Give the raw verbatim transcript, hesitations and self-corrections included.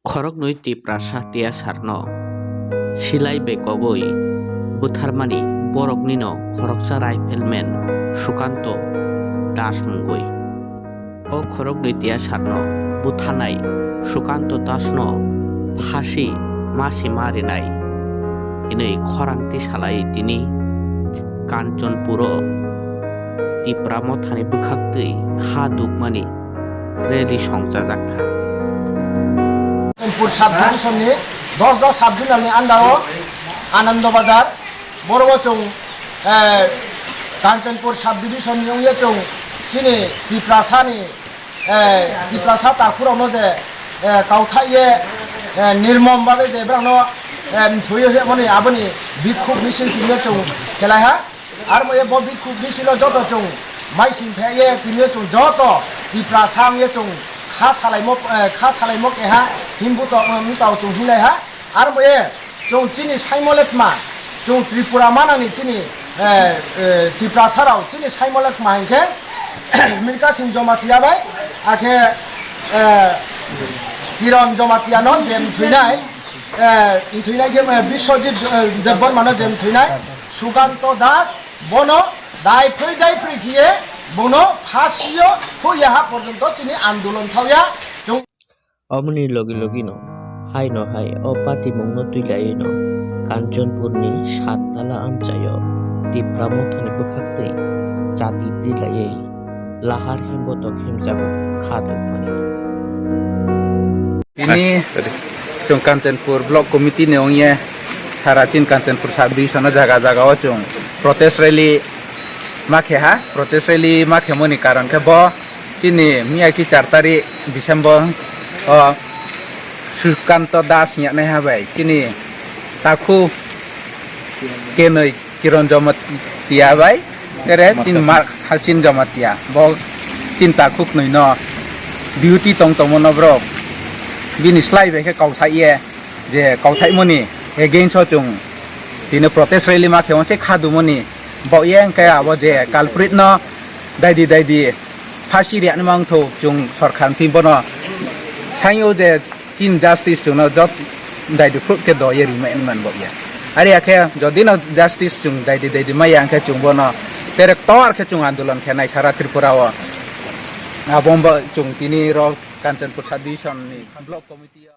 Khoroknwi Tiprasa tiyasarno silai bai kogwi butharmani boroknino khoroksa rifleman Sukanto Das mungwi. O khoroknwi tiyasarno butharnai Sukanto Dasno phasi masi ma rinai hinwi khorang tisalai tini Kanchanpuro Tipra Mothani bwkhaktwi kha dukmani rally songchajak kha. Kanchanpur sub division ni Dosda sub division ni under o Anando Bazar, boro o chwng, eh, Kanchanpur sub division ni wngya chwng chini Tiprasa ni, eh, Tiprasa takhu rok no je, eh, kauthai ye, eh, nirmom babe je borok no, eh, mthwi ye mani aboni bikhuk misil tini chwng khelai ha. Aro mo ye bo bikhuk misilo joto chwng mai sing phe ye tini chwng joto Tiprasa wng ye chwng kha salaimo, eh, kha salaimo keha himbuto, eh, mtao chwng hinlai ha. Aro mo ye chwng chini saimole kma, chwng Tripura manani chini, eh, eh, Tiprasa rao chini saimole kma hinkhe Mirka Singh Jamatia bai akhe, eh, Kiran Jamatia no je mthwinai, eh, mthwinai khe, eh, Biswajit, eh, Debbarma no je mthwinai, Sukanto Das, bono dai phwi dai phwi khiye bono phasio huya ha porjonto chini andolon thauya. Chwng Omoni logi logi no hai no hai o patimung no twi laiwi no Kanchanpur ni Sattala amchaio Tipra Mothani bwkhaktwi chati twi laiwi lahar himbotok himjago kha dukmani. Tini chwng Kanchanpur Block Committee ni ongye sara chin Kanchanpur sub division o jaga jaga o chwng protest rally ma khe ha. Protest rally ma khe mani karon khe bo chini miya ki char tarik December o Sukanto Das hinyanai ha bai chini takhu kenoi Kiran Jamatia bai, tere tin ma Hasin Jamatia. Bo tin takhuk nui no duty tong tongmo no borok. Bini slai bai khe kauthai ye, je kauthai moni against o chwng tini protest rally ma khe onse kha dumoni. Bo ye hwnkhe abo je culprit no daidi daidi phasi riyani mangtho chwng sorkar thwi bono sayo je Chin justice chwngno jot daidi phut khe do ye rwmani man bo ya. Are ya khe jodi no justice chwng daidi daidi maya hwnkhe chwng bono terek tor khe chwng andolon khe nai sara Tripura o. Abo bo chwng tini rok Kanchanpur sub division ni block committee o.